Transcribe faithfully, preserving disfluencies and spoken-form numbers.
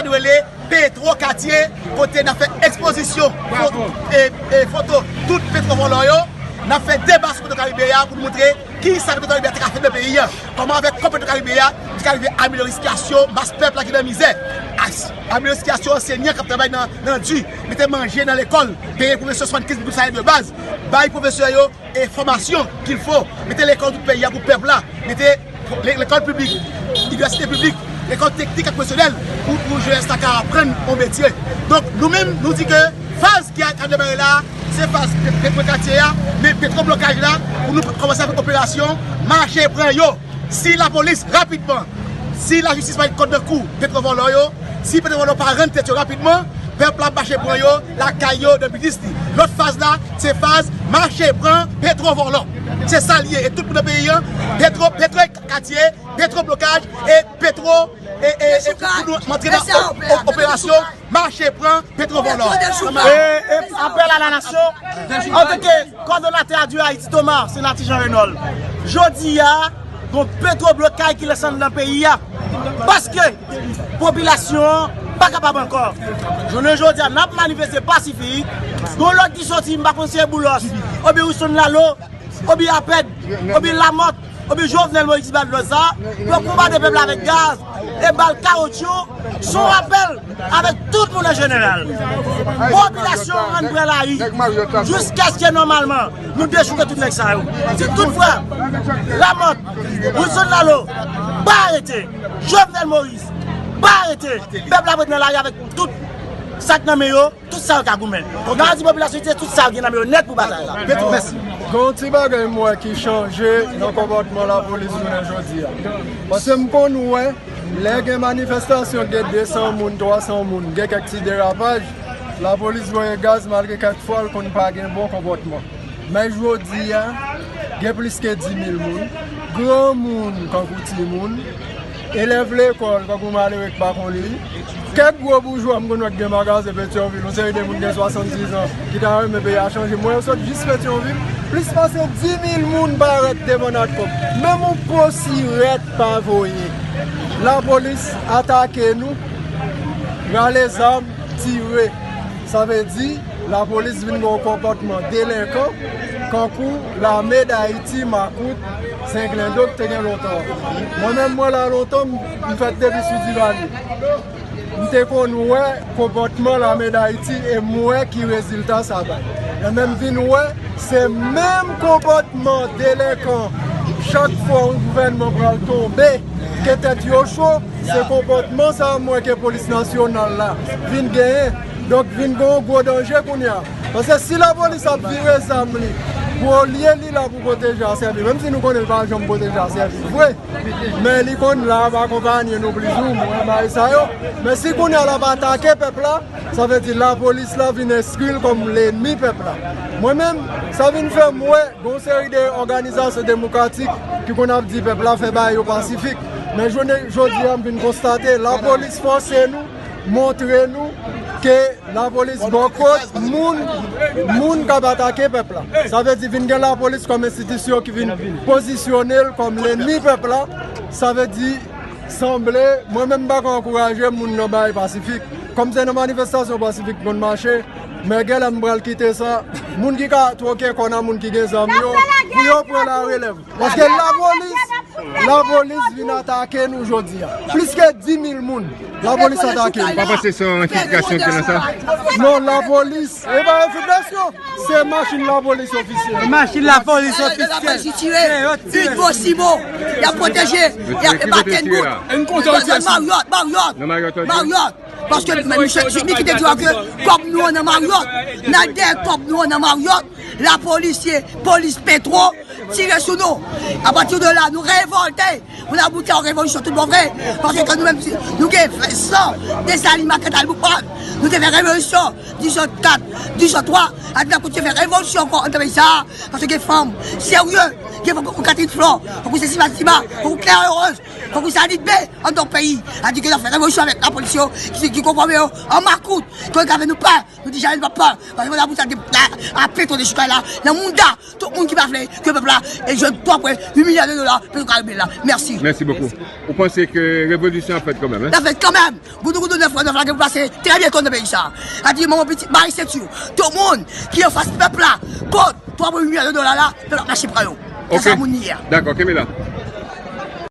Nou rele Petro Katye, kote n ap fè ekspozisyon fo- e, e foto tout petwovòlò yo. N ap fè deba sou Petro Karibe a pou n montre kisa Petro Karibe a te ka fè nan peyi a. Kòman avèk kòb Petro Karibe a, li te ka rive amelyore sitiyasyon mas pèp la ki nan mizè. As- Amelyore sitiyasyon ansèynan k ap travay nan, nan di, mete manje nan lekòl, peye pwofesè swasannkenz mil goud salè de baz, bay pwofesè yo e fòmasyon qu'il faut, mete lekòl tout peyi a pou pèp la, mete le- lekòl piblik, inivèsite piblik, lekòl teknik ak pwofesyonèl pou, pou jenès la ka aprann yon metye. Donk, nou menm, nou di ke faz ki a, k ap demare la, se faz pe- petwo katye a, men petwo blokaj la, pou nou kòmanse avèk operasyon mache pran yo. Si lapolis rapidman, si lajistis pa met kòd nan kou petwovòlò yo, si petwovòlò pa rann tèt yo rapidman, pèp la ap mache pran yo lakay yo nan bitis li. Lòt faz la, se faz mache pran petwovòlò. Se sa l ye. E tout moun nan peyi an, petwo, petwo katye, petwo blokaj, e petwo, e, e, e pou nou antre nan o- o- operasyon mache pran petwovòlò. E, e apèl a la nasyon, antanke kòdonatè a Due Haïti Thomas, Senatè Jean Renold, jodi a, gon petwo blokaj ki lanse anndan peyi a. Paske popilasyon an pa kapab ankò. Jounen jodi a, n ap manifeste pasifik. Gon lòt ki soti, m pa konn si se Boulos, oubyen Wilson Lalo, oubyen Apèd, oubyen Lamòt, oubyen Jovenel Moïse ki bat lòt sa, pou yo konbate pèp la avèk gaz e bal kawotchou, se yon apèl avèk tout moun an jeneral. Popilasyon an pran lari jiskaske nòmalman nou dechouke tout nèg sa yo. Si toutfwa Lamòt, Wilson Lalo pa arete, Jovenel Moïse pa arete, pèp la ap ret nan lari avèk tout sa k nan men yo, tout sa yo ka goumen. N a di popilasyon se tout sa yo gen nan men yo nèt pou batay la. Mèsi. Gen yon ti bagay m wè ki chanje nan konpòtman lapolis jounen jodi a. Paske m konn wè, lè gen manifestasyon, gen de san moun, twa san moun, gen kèk ti derapaj, lapolis voye gaz, malgre kèk fwa l konn pa gen bon konpòtman. Men jodi a, gen plis ke di mil moun, granmoun kankou timoun, elèv lekòl kankou malere k pa konn li, kèk gwo boujwa m konn wè k gen magazen Petyonvil, yon seri de moun gen swasanndiz an ki ta renmen peyi a chanje. M wè yo sot jis Petyonvil, plis pase di mil moun parèt devan Natcom. Menm yon po sirèt pa voye. Lapolis atake nou, rale zam, tire. Sa vle di, lapolis vin gen yon konpòtman delenkan, kankou Lame Dayiti, Makout, Senglendo k te gen lontan an. Mwen menm, mwen la lontan, m, m fèt depi sou Divali. M te konn wè konpòtman Lame Dayiti e m wè ki rezilta sa bay. Ebyen, m vin wè, se menm konpòtman delenkan, chak fwa yon gouvènman pral tonbe, ke tèt yo cho, se konpòtman sa a m wè ke polis nasyonal la vin genyen. Donk, vin gen yon gwo danje kounye a. Paske si lapolis ap vire zam li, pou olye li la pou pwoteje a sèvi, menm si nou konnen l pa janm pwoteje a sèvi vre, men li konn la ap akonpanye nou plizoumwen bagay sa yo. Men si kounye a l ap atake pèp la, sa vle di lapolis la vin enskri l kòm lènmi pèp la. Mwen menm, sa vin fè m wè gon seri de òganizasyon demokratik ki konn ap di pèp la fè bagay yo pasifik. Men jounen jodi a, m vin konstate lapolis fòse nou, montre nou ke lapolis bò kot moun, moun k ap atake pèp la. Sa vle di vin gen lapolis kòm enstitisyon ki vin pozisyone l kòm lènmi pèp la. Sa vle di sanble, mwen menm m pa ka ankouraje moun nan bagay pasifik. Kòm se nan manifestasyon pasifik m konn mache, men genlè m pral kite sa. Moun ki ka twoke kò nan moun ki gen zam yo, pou yo pran larelèv. Paske lapolis, lapolis vin atake nou jodi a. Plis ke di mil moun, lapolis atake nou. Pa panse se yon enfiltrasyon ki nan sa? Non, lapolis, e pa enfiltrasyon. Se machin lapolis ofisyèl. Machin lapolis ofisyèl. Yo tire. Yo tire. Vin posib. Y ap pwoteje. Y ap baten bout. Nan Maryòt, Maryòt. Nan Maryòt, ok. Maryòt. Paske men misye, misye ki te di w ke kòb nou an nan Maryòt. N al dèyè kòb nou an nan Maryòt. Lapolis ye, polis Petwo, tire sou nou. Apati de la, nou revòlte. Pou n al boute yon revolisyon tout bon vre. Paske nou menm, nou gen san Desalin, Makandal, Boukman. Nou te fè revolisyon, dizuit kat, dizuit twa, Adina kontinye fè revolisyon ankò anndan peyi sa a. Paske gen fanm serye, Gen fòk ou Catherine Flore, fòk ou Cécile Maximat, fòk ou Claire Heureuse, fòk ou Salit B anndan peyi. A di ke n ap fè revolisyon avèk lapolis yo, ki, ki konfòme yo an makout, ki yo gade nou pè. Nou di jamè nou p ap pè. Paske nou la pou sa de la, a peto de chikay la, nan mounda tout moun ki pa vle ke pèp la e jwenn twa pwen uit milya de dola pou yo ka regle la. Mèsi. Mèsi bokou. Ou panse ke revolisyon ap fèt kanmenm, en? L ap fèt kanmenm. Goudougoudou nèf nèf la gen pou pase trè byento nan peyi sa. A di manman pitit mari senti yo. Tout moun ki anfas pèp la kont twa pwen uit milya de dola la, pèp la mache pran yo. Se sa moun ye a. Dakò, kenbe la.